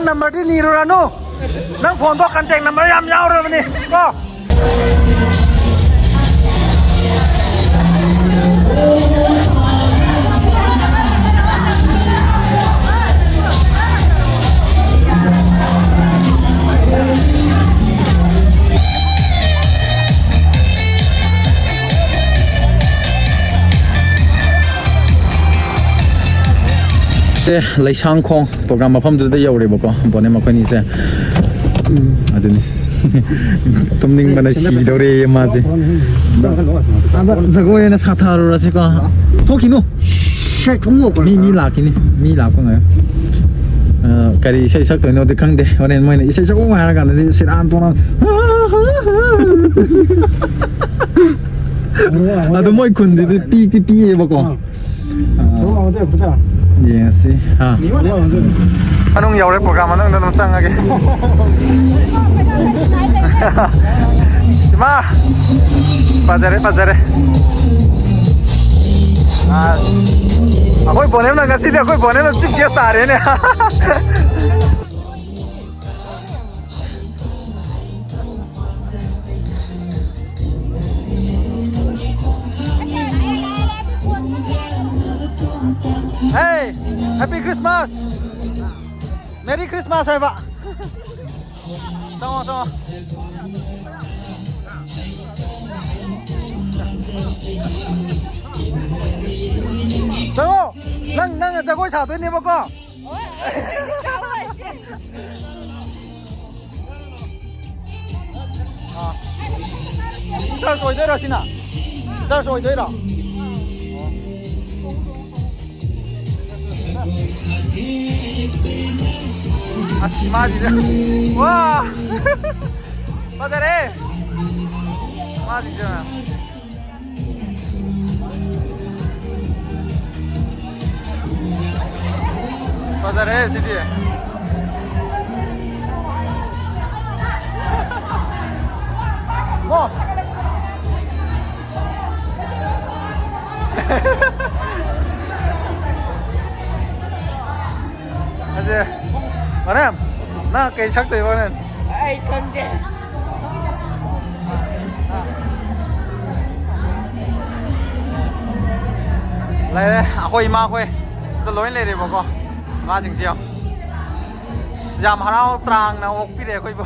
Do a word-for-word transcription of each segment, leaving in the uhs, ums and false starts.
ꯅꯝꯕꯔꯗꯤ ꯅꯤꯔꯨꯔꯅꯨ, ꯅꯪ ꯐꯣꯟꯗꯣ contact number ꯌꯥꯝ ꯌꯥꯎꯔꯕꯅꯤ ꯀꯣ꯫ ꯁꯦ, ꯂꯩꯁꯥꯡꯈꯣꯡ ꯄ꯭ꯔꯣꯒ꯭ꯔꯥꯝ ꯃꯐꯝꯗꯨꯗ ꯌꯧꯔꯦꯕꯀꯣ, ꯕꯣꯅꯦ ꯃꯈꯣꯏꯅꯤꯁꯦ꯫ ꯑꯗꯨꯅꯤ꯫ ꯇꯨꯝꯅꯤꯡꯕꯅ ꯁꯤꯗꯧꯔꯦ ꯃꯥꯁꯦ꯫ ꯑꯗ ꯖꯒꯣꯏ ꯑꯣꯏꯅ ꯁꯥꯊꯔꯨꯔꯁꯤꯀꯣ꯫ ꯊꯣꯛꯈꯤꯅꯨ꯫ ꯃꯤ, ꯃꯤ ꯂꯥꯛꯈꯤꯅꯤ꯫ ꯃꯤ ꯂꯥꯛꯄ ꯉꯥꯏ꯫ ꯑ, ꯀꯔꯤ ꯏꯁꯩ ꯁꯛꯇꯣꯏꯅꯣꯗꯤ ꯈꯪꯗꯦ꯫ ꯍꯣꯔꯦꯟ ꯃꯣꯏꯅ ꯏꯁꯩ ꯁꯛꯎ ꯍꯥꯏꯔ ꯀꯥꯟꯗꯗꯤ ꯁꯤꯔꯥꯟ ꯇꯣꯔꯥꯟ꯫ ꯑꯗꯣ ꯃꯣꯏ ꯈꯨꯟꯗꯨꯗꯤ ꯄꯤꯛꯇꯤ ꯄꯤꯛꯑꯦꯕꯀꯣ꯫ ꯑꯥ꯫ ꯌꯦꯡꯉꯁꯤ꯫ ꯑꯥ꯫ ꯃꯅꯨꯡ ꯌꯧꯔꯦ, ꯄ꯭ꯔꯣꯒ꯭ꯔꯥꯝ ꯃꯅꯨꯡꯗ ꯑꯗꯨꯝ ꯆꯪꯉꯒꯦ꯫ ꯏꯃꯥ! ꯐꯖꯔꯦ, ꯐꯖꯔꯦ꯫ ꯑꯁ꯫ ꯑꯩꯈꯣꯏ ꯕꯣꯅꯦꯝꯅ ꯉꯁꯤꯗꯤ ꯑꯩꯈꯣꯏ ꯕꯣꯅꯦꯝꯅ ꯆꯤꯐ ꯒꯦꯁ ꯇꯥꯔꯦꯅꯦ꯫ Hey, Happy Christmas! Merry Christmas ꯍꯥꯏꯕ꯫ ꯆꯪꯉꯣ, ꯆꯪꯉꯣ꯫ ꯆꯪꯉꯣ꯫ ꯅꯪ, ꯅꯪꯅ ꯖꯒꯣꯏ ꯁꯥꯗꯣꯏꯅꯦꯕꯀꯣ꯫ ꯑꯥ꯫ ꯆꯔꯆ ꯑꯣꯏꯗꯣꯏꯔꯣ ꯁꯤꯅ? ꯆꯔꯆ ꯑꯣꯏꯗꯣꯏꯔꯣ? ꯑꯁ, ꯃꯥꯁꯤꯗ꯫ ꯋꯥ! ꯐꯖꯔꯦ! ꯃꯥꯁꯤꯗ꯫ ꯐꯖꯔꯦ ꯁꯤꯗꯤ꯫ ꯋꯥ! ꯑꯁꯦ꯫ ꯃꯔꯦꯝ, ꯅꯪ ꯀꯩ ꯁꯛꯇꯣꯏꯕ ꯍꯣꯔꯦꯟ? ꯑꯩ ꯈꯪꯗꯦ꯫ ꯂꯩꯔꯦ, ꯑꯩꯈꯣꯏ ꯏꯃꯥꯈꯣꯏ ꯁꯤꯗ ꯂꯣꯏ ꯂꯩꯔꯦꯕꯀꯣ꯫ ꯏꯃꯥꯁꯤꯡꯁꯤ ꯌꯥꯝ, ꯌꯥꯝ ꯍꯔꯥꯎ ꯇ꯭ꯔꯥꯡꯅ ꯑꯣꯛꯄꯤꯔꯦ ꯑꯩꯈꯣꯏꯕꯨ꯫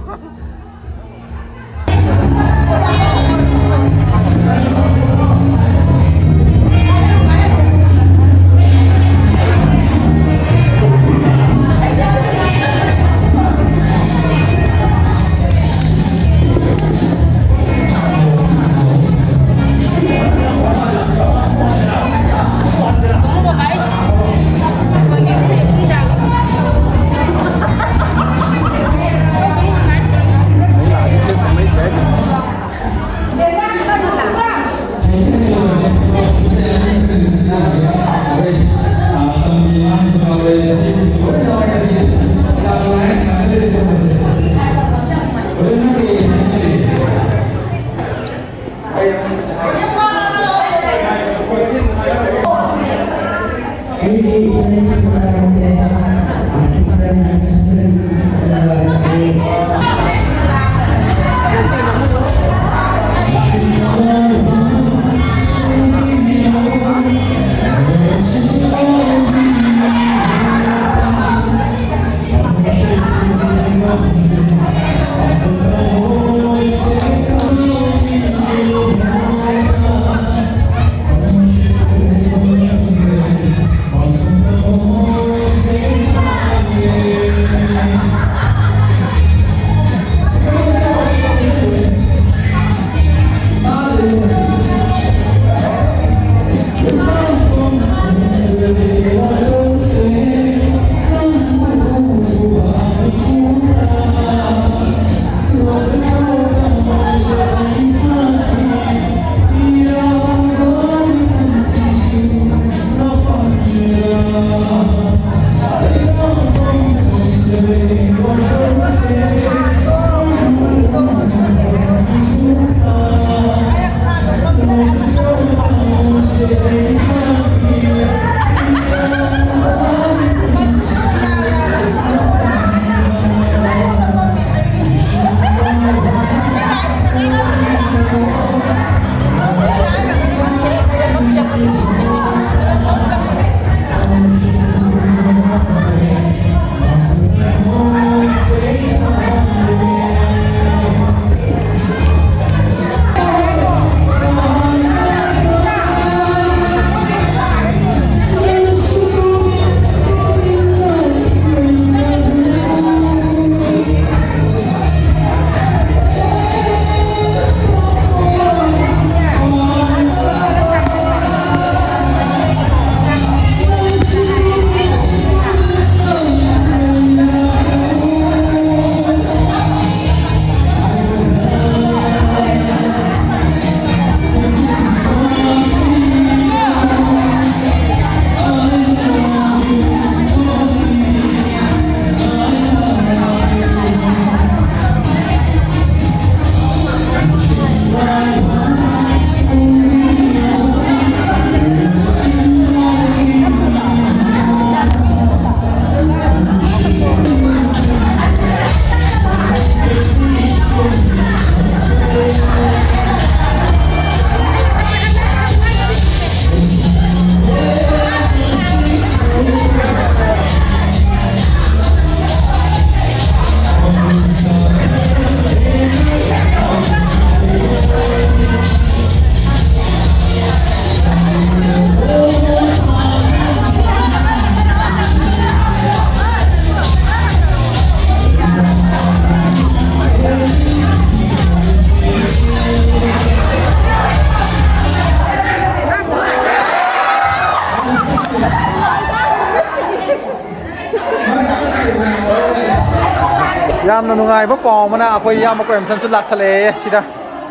ꯌꯥꯝꯅ ꯅꯨꯡꯉꯥꯏꯕ ꯄꯥꯎ ꯑꯃꯅ, ꯑꯩꯈꯣꯏ ꯏꯌꯥꯝꯕ ꯀꯣꯏꯝꯁꯟꯁꯨ ꯂꯥꯛꯁꯜꯂꯛꯑꯦ ꯁꯤꯗ꯫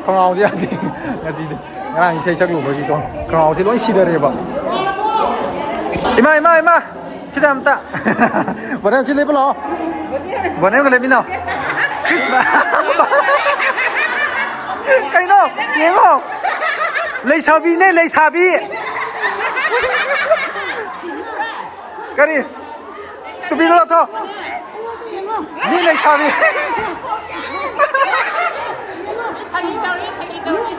ꯈꯣꯡꯒ꯭ꯔꯥꯎꯁꯦ ꯌꯥꯗꯦ ꯉꯁꯤꯗꯤ꯫ ꯉꯔꯥꯡ ꯏꯁꯩ ꯁꯛꯂꯨꯕꯒꯤꯀꯣ ꯈꯣꯡꯒ꯭ꯔꯥꯎꯁꯦ ꯂꯣꯏ ꯁꯤꯗꯔꯦꯕ꯫ ꯏꯃꯥ, ꯏꯃꯥ, ꯏꯃꯥ! ꯁꯤꯗ ꯑꯝꯇ꯫ ꯕꯣꯅꯦꯝ ꯁꯤ ꯂꯦꯞꯄꯨ ꯂꯥꯛꯑꯣ꯫ ꯕꯣꯅꯦꯝꯒ ꯂꯦꯞꯃꯤꯟꯅꯧ꯫ ꯈ꯭ꯔꯤꯁꯃꯥꯁ꯫ ꯀꯩꯅꯣ? ꯌꯦꯡꯉꯣ꯫ ꯂꯩꯁꯥꯕꯤꯅꯦ, ꯂꯩꯁꯥꯕꯤ꯫ ꯀꯔꯤ? ꯇꯨꯄꯤꯗꯣ ꯂꯧꯊꯣꯛ꯫ ꯃꯤ ꯂꯩꯁꯥꯕꯤ꯫ ꯐꯥꯒꯤ ꯇꯧꯔꯤ, ꯐꯥꯒꯤ ꯇꯧꯔꯤ꯫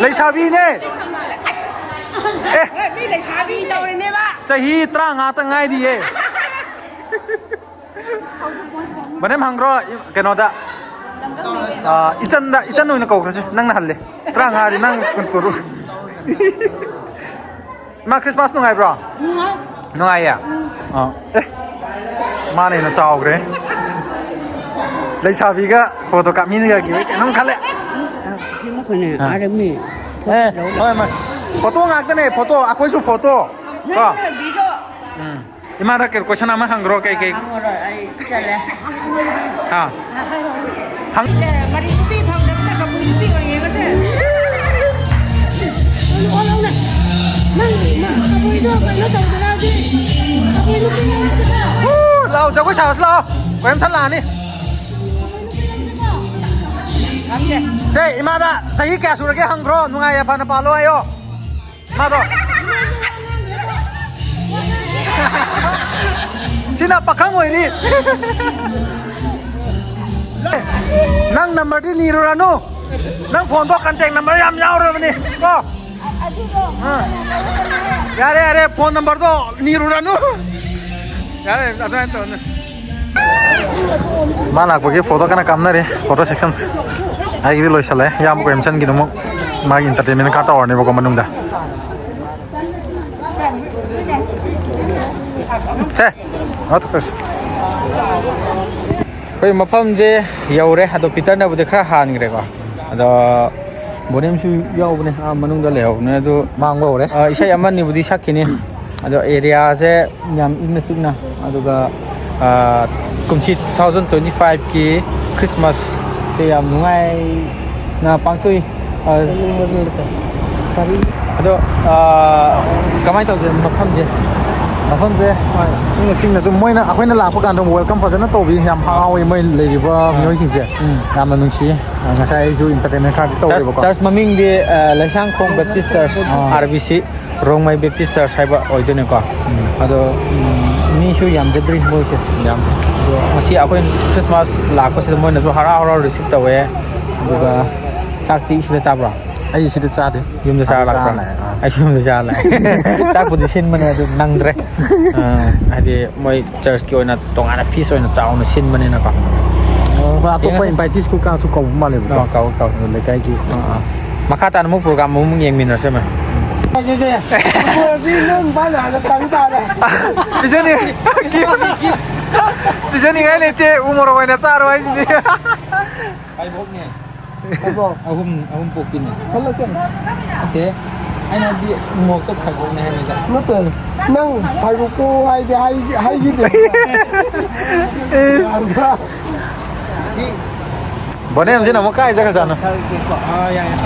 ꯂꯩꯁꯥꯕꯤꯅꯦ꯫ ꯑꯦ, ꯃꯤ ꯂꯩꯁꯥꯕꯤ ꯇꯧꯔꯤꯅꯦꯕ꯫ ꯆꯍꯤ ꯇꯔꯥꯃꯉꯥꯇ ꯉꯥꯏꯔꯤꯌꯦ꯫ ꯃꯅꯦꯝ ꯍꯪꯈ꯭ꯔꯣ, ꯀꯩꯅꯣꯗ, ꯑ, ꯏꯆꯟꯗ, ꯏꯆꯟ ꯑꯣꯏꯅ ꯀꯧꯈ꯭ꯔꯁꯦ, ꯅꯪꯅ ꯍꯜꯂꯦ꯫ ꯇꯔꯥꯃꯉꯥꯗꯤ ꯅꯪ ꯀꯨꯟ ꯇꯔꯨꯛ꯫ ꯏꯃꯥ, ꯈ꯭ꯔꯤꯁꯃꯥꯁ ꯅꯨꯡꯉꯥꯏꯕ꯭ꯔꯣ? ꯅꯨꯡꯉꯥꯏ꯫ ꯅꯨꯡꯉꯥꯏꯌꯦ? ꯑꯥ꯫ ꯑꯦ, ꯃꯥꯅ ꯍꯦꯟꯅ ꯆꯥꯎꯈ꯭ꯔꯦ꯫ ꯂꯩꯁꯥꯕꯤꯒ ꯐꯣꯇꯣ ꯀꯥꯞꯃꯤꯟꯅꯈꯤꯕꯩ ꯀꯩꯅꯣꯝ ꯈꯜꯂꯦ꯫ ꯑꯥ꯫ ꯑꯦ, ꯍꯣꯏ, ꯃꯥ-, ꯐꯣꯇꯣ ꯉꯥꯛꯇꯅꯦ, ꯐꯣꯇꯣ, ꯑꯩꯈꯣꯏꯁꯨ ꯐꯣꯇꯣ꯫ ꯀꯣ? ꯎꯝ꯫ ꯏꯃꯥꯗ ꯀꯩ-, ꯀꯣꯏꯁꯟ ꯑꯃ ꯍꯪꯈ꯭ꯔꯣ, ꯀꯩ, ꯀꯩ? ꯍꯪꯉꯔꯣꯏ, ꯑꯩ ꯆꯠꯂꯦ꯫ ꯑꯥ꯫ ꯍꯪ- ꯃꯔꯤ ꯅꯨꯄꯤ ꯐꯪꯗꯕꯅ ꯀꯕꯨꯏ ꯅꯨꯄꯤ ꯑꯣꯏꯅ ꯌꯦꯡꯉꯁꯦ꯫ ꯑꯣꯜꯂꯛꯑꯣꯅꯦ꯫ ꯅꯪ ꯀꯕꯨꯏꯗꯣ ꯀꯩꯅꯣ ꯇꯧꯗꯅꯗꯤ, ꯀꯕꯨꯏ ꯅꯨꯄꯤ ꯌꯦꯡꯉꯁꯦ꯫ ꯎ, ꯂꯥꯛꯑꯣ, ꯖꯒꯣꯏ ꯁꯥꯔꯁꯤ ꯂꯥꯛꯑꯣ꯫ ꯀꯣꯏꯝꯁꯟ ꯂꯥꯛꯑꯅꯤ꯫ ꯈꯪꯗꯦ꯫ ꯁꯦ, ꯏꯃꯥꯗ ꯆꯍꯤ ꯀꯌꯥ ꯁꯨꯔꯒꯦ ꯍꯪꯈ꯭ꯔꯣ, ꯅꯨꯡꯉꯥꯏ ꯌꯥꯏꯐꯅ ꯄꯥꯜꯂꯣ ꯍꯥꯏꯌꯣ꯫ ꯃꯥꯗꯣ꯫ ꯁꯤꯅ ꯄꯥꯈꯪ ꯑꯣꯏꯔꯤ꯫ ꯅꯪ ꯅꯝꯕꯔꯗꯤ ꯅꯤꯔꯨꯔꯅꯨ꯫ ꯅꯪ ꯐꯣꯟꯗꯣ ꯀꯟꯇꯦꯛ ꯅꯝꯕꯔ ꯌꯥꯝ ꯌꯥꯎꯔꯕꯅꯤ ꯀꯣ꯫ ꯑꯥ꯫ ꯌꯥꯔꯦ, ꯌꯥꯔꯦ, ꯐꯣꯟ ꯅꯝꯕꯔꯗꯣ ꯅꯤꯔꯨꯔꯅꯨ꯫ ꯌꯥꯔꯦ, ꯑꯗꯨꯃꯥꯏꯅ ꯇꯧꯅꯨ꯫ ꯃꯥ ꯂꯥꯛꯄꯒꯤ ꯐꯣꯇꯣ ꯀꯟꯅ ꯀꯥꯞꯅꯔꯤ, ꯐꯣꯇꯣ ꯁꯦꯛꯁꯟꯁ꯫ ꯑꯩꯒꯤꯗꯤ ꯂꯣꯏꯁꯜꯂꯦ, ꯏꯌꯥꯝꯕ ꯀꯣꯏꯝꯆꯟꯒꯤꯗꯨ ꯑꯃꯨꯛ ꯃꯥꯒꯤ ꯏꯟꯇꯔꯇꯦꯟꯃꯦꯟ ꯈꯔ ꯇꯧꯔꯅꯦꯕꯀꯣ ꯃꯅꯨꯡꯗ꯫ ꯁꯦ, ꯉꯥꯛ ꯊꯣꯛꯈ꯭ꯔꯁꯤ꯫ ꯑꯩꯈꯣꯏ ꯃꯐꯝꯁꯦ ꯌꯧꯔꯦ, ꯑꯗꯣ ꯄꯤꯇꯔꯅꯕꯨꯗꯤ ꯈꯔ ꯍꯥꯟꯈ꯭ꯔꯦꯀꯣ, ꯑꯗꯣ ꯕꯣꯅꯦꯝꯁꯨ ꯌꯥꯎꯕꯅꯦ, ꯑꯥ ꯃꯅꯨꯡꯗ ꯂꯩꯍꯧꯕꯅꯦ, ꯑꯗꯨ ꯃꯥꯡꯕ ꯍꯧꯔꯦ꯫ ꯑꯥ, ꯏꯁꯩ ꯑꯃꯅꯤꯕꯨꯗꯤ ꯁꯛꯈꯤꯅꯤ꯫ ꯑꯗꯣ ꯑꯦꯔꯤꯌꯥꯁꯦ ꯌꯥꯝ ꯏꯪꯅ ꯆꯤꯛꯅ, ꯑꯗꯨꯒ ꯀꯨꯝꯁꯤ ꯇꯨ ꯊꯥꯎꯖꯟ ꯇ꯭ꯋꯦꯟꯇꯤ ꯐꯥꯏꯚꯀꯤ ꯈ꯭ꯔꯤꯁꯃꯥꯁꯁꯦ ꯌꯥꯝ ꯅꯨꯡꯉꯥꯏꯅ ꯄꯥꯡꯊꯣꯛꯏ꯫ ꯑꯗꯣ ꯀꯃꯥꯏꯅ ꯇꯧꯒꯦ ꯃꯐꯝꯁꯦ? ꯃꯐꯝꯁꯦ ꯍꯣꯏ, ꯏꯪꯅ ꯆꯤꯛꯅ ꯑꯗꯨꯝ ꯃꯣꯏꯅ, ꯑꯩꯈꯣꯏꯅ ꯂꯥꯛꯄ ꯀꯥꯟꯗ ꯋꯦꯜꯀꯝ ꯐꯖꯅ ꯇꯧꯕꯤ, ꯌꯥꯝ ꯍꯔꯥꯎꯋꯦ ꯃꯣꯏ ꯂꯩꯔꯤꯕ ꯃꯤꯑꯣꯏꯁꯤꯡꯁꯦ꯫ ꯎꯝ꯫ ꯌꯥꯝꯅ ꯅꯨꯡꯁꯤꯌꯦ꯫ ꯉꯁꯥꯏ ꯑꯩꯁꯨ ꯏꯟꯇꯔꯇꯦꯟꯃꯦꯟ ꯈꯔꯗꯤ ꯇꯧꯔꯦꯕꯀꯣ꯫ ꯆꯔꯆ ꯃꯃꯤꯡꯗꯤ ꯂꯩꯁꯥꯡꯈꯣꯡ ꯕꯦꯞꯇꯤꯁ ꯆꯔꯆ, ꯑꯥ꯫ R B C. Rongmei Baptist ꯆꯔꯆ ꯍꯥꯏꯕ ꯑꯣꯏꯗꯣꯏꯅꯦꯀꯣ꯫ ꯎꯝ꯫ ꯑꯗꯣ ꯎꯝ, ꯃꯤꯁꯨ ꯌꯥꯝꯖꯗ꯭ꯔꯤ ꯃꯣꯏꯁꯦ꯫ ꯌꯥꯝꯗꯦ꯫ ꯑꯗꯣ ꯉꯁꯤ ꯑꯩꯈꯣꯏ ꯈ꯭ꯔꯤꯁꯃꯥꯁ ꯂꯥꯛꯄꯁꯤꯗ ꯃꯣꯏꯅꯁꯨ ꯍꯔꯥꯎ ꯍꯔꯥꯎ ꯔꯤꯁꯤꯞ ꯇꯧꯋꯦ꯫ ꯑꯗꯨꯒ ꯆꯥꯛꯇꯤ ꯁꯤꯗ ꯆꯥꯕ꯭ꯔꯣ? ꯑꯩ ꯁꯤꯗ ꯆꯥꯗꯦ꯫ ꯌꯨꯝꯗ ꯆꯥꯔ ꯑꯥꯗ ꯂꯥꯛꯄ꯭ꯔꯥ? ꯆꯥꯔ ꯂꯥꯛꯑꯦ, ꯑꯥ꯫ ꯑꯩꯁꯨ ꯌꯨꯝꯗ ꯆꯥꯔ ꯂꯥꯛꯑꯦ꯫ ꯆꯥꯛꯄꯨꯗꯤ ꯁꯤꯟꯕꯅꯦ ꯑꯗꯨ ꯅꯪꯗ꯭ꯔꯦ꯫ ꯑꯥ, ꯍꯥꯏꯗꯤ ꯃꯣꯏ ꯆꯔꯆꯀꯤ ꯑꯣꯏꯅ ꯇꯣꯉꯥꯟꯅ ꯐꯤꯁ ꯑꯣꯏꯅ ꯆꯥꯎꯅ ꯁꯤꯟꯕꯅꯤꯅꯀꯣ꯫ ꯑꯣ, ꯍꯣꯏ, ꯑꯇꯣꯞꯄ ꯌꯦꯡꯉꯁꯤ꯫ ꯏꯟꯚꯥꯏꯇꯤꯁꯀꯨ ꯀꯥꯡꯁꯨ ꯀꯧꯕ ꯃꯥꯜꯂꯦꯕꯀꯣ꯫ ꯑꯥ, ꯀꯧꯏ, ꯀꯧꯏ꯫ ꯑꯗꯣ ꯂꯩꯀꯥꯏꯒꯤ꯫ ꯑꯥ, ꯑꯥ꯫ ꯃꯈꯥ ꯇꯥꯅ ꯑꯃꯨꯛ ꯄ꯭ꯔꯣꯒ꯭ꯔꯥꯝ ꯑꯃꯨꯛ ꯌꯦꯡꯃꯤꯟꯅꯔꯁꯦ, ꯃꯦꯝ꯫ ꯁꯦ, ꯁꯦ, ꯁꯦ꯫ ꯅꯪ ꯕꯥꯅ ꯍꯥꯟꯅ ꯇꯪ ꯇꯥꯔꯦ꯫ ꯄꯤꯖꯅꯤ-, ꯄꯤꯖꯅꯤꯡꯉꯥꯏ ꯂꯩꯇꯦ, ꯎ ꯃꯣꯔꯣꯛ ꯑꯣꯏꯅ ꯆꯥꯔꯣ ꯍꯥꯏꯁꯤꯗꯤ꯫ ꯐꯥꯏꯕꯣꯛꯅꯦ꯫ ꯐꯥꯏꯕꯣꯛ꯫ ꯑꯍꯨꯝ, ꯑꯍꯨꯝ ꯄꯣꯛꯄꯤꯅꯦ꯫ ꯈꯜꯂꯛꯀꯅꯤ꯫ ꯅꯠꯇꯦ, ꯑꯩꯅ ꯍꯥꯏꯗꯤ ꯎ ꯃꯣꯔꯣꯛꯇꯣ ꯐꯥꯏꯕꯣꯛꯅꯦ ꯍꯥꯏꯕꯅꯤꯗ꯫ ꯅꯠꯇꯦ, ꯅꯪ ꯐꯥꯏꯕꯣꯛꯄꯨ ꯍꯥꯏꯗꯤ ꯍꯥꯏ-, ꯍꯥꯏꯈꯤꯗꯦ꯫ ꯏꯁ꯫ ꯌꯥꯝꯅ ꯕꯣꯅꯦꯝꯁꯤꯅ ꯑꯃꯨꯛ ꯀꯥꯏ ꯆꯠꯈ꯭ꯔꯖꯥꯠꯅꯣ? ꯑꯥ, ꯌꯥꯏ, ꯌꯥꯏ꯫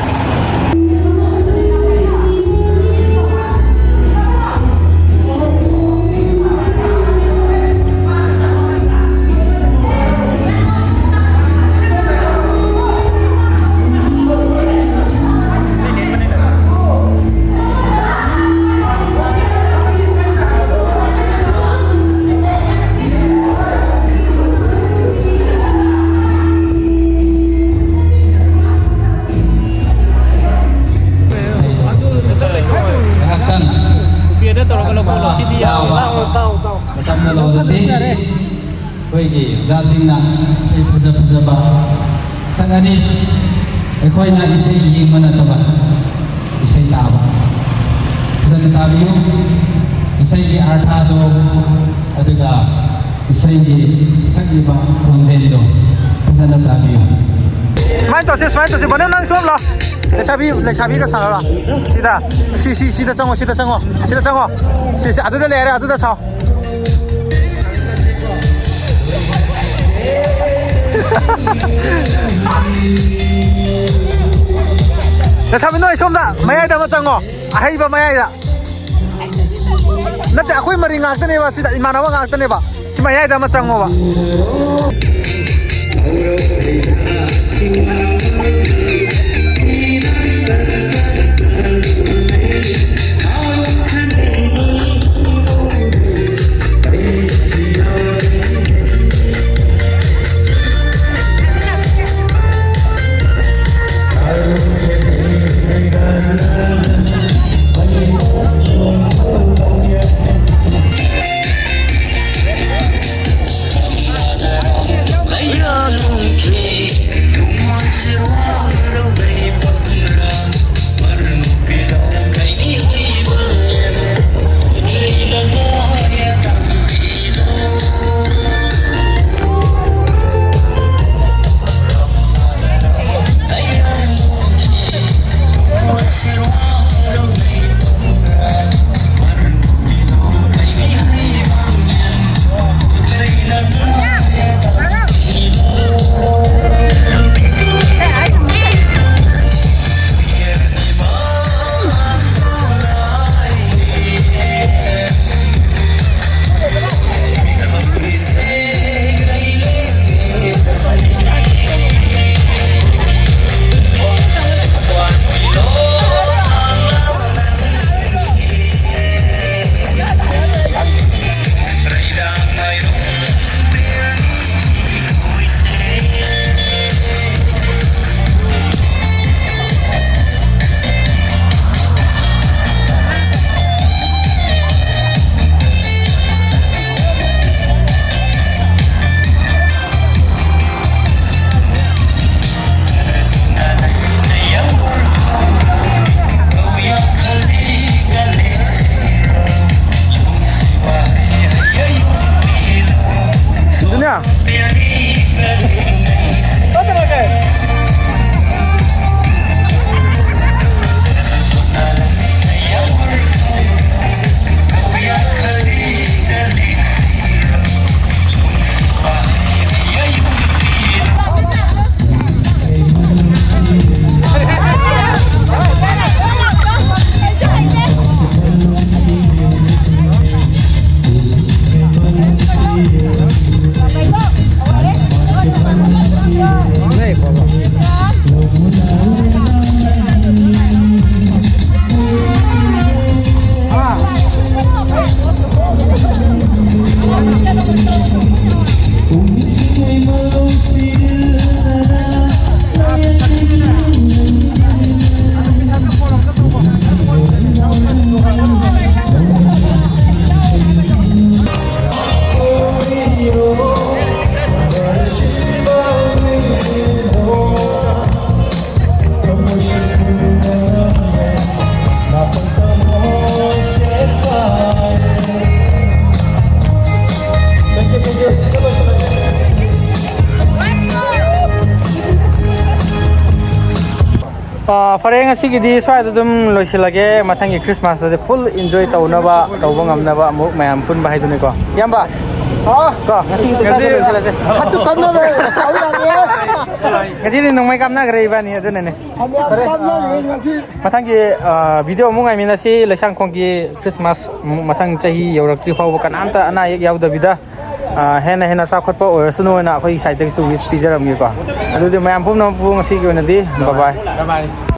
ꯉꯥꯏꯍꯥꯛꯇꯪ ꯄꯦꯗ ꯇꯧꯔꯒ ꯂꯧꯊꯣꯛꯂꯣ꯫ ꯁꯤꯗꯤ ꯌꯥꯔꯣꯏ꯫ ꯇꯥꯎ, ꯇꯥꯎ, ꯇꯥꯎ꯫ ꯃꯇꯝꯗ ꯂꯧꯕꯁꯤ ꯑꯩꯈꯣꯏꯒꯤ ꯑꯣꯖꯥꯁꯤꯡꯅ ꯏꯁꯩ ꯐꯖ ꯐꯖꯕ ꯁꯛꯑꯅꯤ꯫ ꯑꯩꯈꯣꯏꯅ ꯏꯁꯩ ꯌꯦꯡꯕ ꯅꯠꯇꯕ ꯏꯁꯩ ꯇꯥꯕ꯫ ꯐꯖꯅ ꯇꯥꯕꯤꯌꯨ꯫ ꯏꯁꯩꯒꯤ ꯑꯥꯔꯊꯥꯗꯣ, ꯑꯗꯨꯒ ꯏꯁꯩꯒꯤ ꯁꯛꯂꯤꯕ ꯈꯣꯟꯖꯦꯜꯗꯣ ꯐꯖꯅ ꯇꯥꯕꯤꯌꯨ꯫ ꯁꯨꯃꯥꯏꯅ ꯇꯧꯁꯦ, ꯁꯨꯃꯥꯏꯅ ꯇꯧꯁꯦ꯫ ꯕꯅꯦ, ꯅꯪ ꯁꯣꯝ ꯂꯥꯎ꯫ ꯂꯩꯁꯥꯕꯤ, ꯂꯩꯁꯥꯕꯤꯒ ꯁꯥꯟꯅꯔꯣ꯫ ꯁꯤꯗ꯫ ꯁꯤ, ꯁꯤ, ꯁꯤꯗ ꯆꯪꯉꯣ, ꯁꯤꯗ ꯆꯪꯉꯣ꯫ ꯁꯤꯗ ꯆꯪꯉꯣ꯫ ꯁꯤ, ꯁꯤ, ꯑꯗꯨꯗ ꯂꯩꯔꯦ, ꯑꯗꯨꯗ ꯁꯥꯎ꯫ ꯂꯩꯁꯥꯕꯤ, ꯅꯣꯏ ꯁꯣꯝꯗ ꯃꯌꯥꯏꯗ ꯑꯃ ꯆꯪꯉꯣ꯫ ꯑꯍꯩꯕ ꯃꯌꯥꯏꯗ꯫ ꯅꯠꯇꯦ, ꯑꯩꯈꯣꯏ ꯃꯔꯤ ꯉꯥꯛꯇꯅꯦꯕ ꯁꯤꯗ, ꯏꯃꯥꯟꯅꯕ ꯉꯥꯛꯇꯅꯦꯕ꯫ ꯁꯤ ꯃꯌꯥꯏꯗ ꯑꯃ ꯆꯪꯉꯣꯕ꯫ ꯁꯤꯟꯗꯨꯅꯦ꯫ ꯑ, ꯐꯔꯦ, ꯉꯁꯤꯒꯤꯗꯤ ꯁ꯭ꯋꯥꯏꯗ ꯑꯗꯨꯝ ꯂꯣꯏꯁꯤꯜꯂꯒꯦ꯫ ꯃꯊꯪꯒꯤ ꯈ꯭ꯔꯤꯁꯃꯥꯁꯇꯗꯤ ꯐꯨꯜ ꯏꯟꯖꯣꯏ ꯇꯧꯅꯕ, ꯇꯧꯕ ꯉꯝꯅꯕ ꯑꯃꯨꯛ ꯃꯌꯥꯝ ꯄꯨꯟꯕ ꯍꯥꯏꯗꯨꯅꯤꯀꯣ, ꯏꯌꯥꯝꯕ꯫ ꯀꯣ, ꯉꯁꯤꯒꯤꯗꯤ ꯁ꯭ꯋꯥꯏꯗ ꯉꯁꯤ ꯂꯣꯏꯁꯤꯜꯂꯁꯦ꯫ ꯍꯥꯊꯨ ꯀꯥꯟꯅꯔꯦ, ꯁꯥꯎ ꯌꯥꯗꯦ꯫ ꯉꯁꯤꯗꯤ ꯅꯣꯡꯃꯩ ꯀꯥꯞꯅꯈ꯭ꯔꯦ ꯏꯕꯥꯅꯤ, ꯑꯗꯨꯅꯅꯦ꯫ ꯐꯅꯌꯥꯝ ꯀꯥꯞꯅꯈ꯭ꯔꯦ ꯉꯁꯤ꯫ ꯃꯊꯪꯒꯤ, ꯑ, ꯚꯤꯗꯤꯑꯣ ꯑꯃꯨꯛ ꯉꯥꯏꯃꯤꯟꯅꯁꯤ꯫ ꯂꯩꯁꯥꯡꯈꯣꯡꯒꯤ ꯈ꯭ꯔꯤꯁꯃꯥꯁ ꯃꯊꯪ ꯆꯍꯤ ꯌꯧꯔꯛꯇ꯭ꯔꯤ ꯐꯥꯎꯕ ꯀꯅꯥꯝꯇ ꯑꯅꯥ ꯑꯌꯦꯛ ꯌꯥꯎꯗꯕꯤꯗ, ꯑ, ꯍꯦꯟꯅ ꯍꯦꯟꯅ ꯆꯥꯎꯈꯠꯄ ꯑꯣꯏꯔꯁꯅꯨ ꯍꯥꯏꯅ ꯑꯩꯈꯣꯏꯒꯤ ꯁꯥꯏꯠꯇꯒꯤꯁꯨ ꯋꯤꯁ ꯄꯤꯖꯔꯝꯒꯦꯀꯣ꯫ ꯑꯗꯨꯗꯤ ꯃꯌꯥꯝ ꯄꯨꯝꯅꯃꯛꯄꯨ ꯉꯁꯤꯒꯤ ꯑꯣꯏꯅꯗꯤ bye bye꯫ Bye bye꯫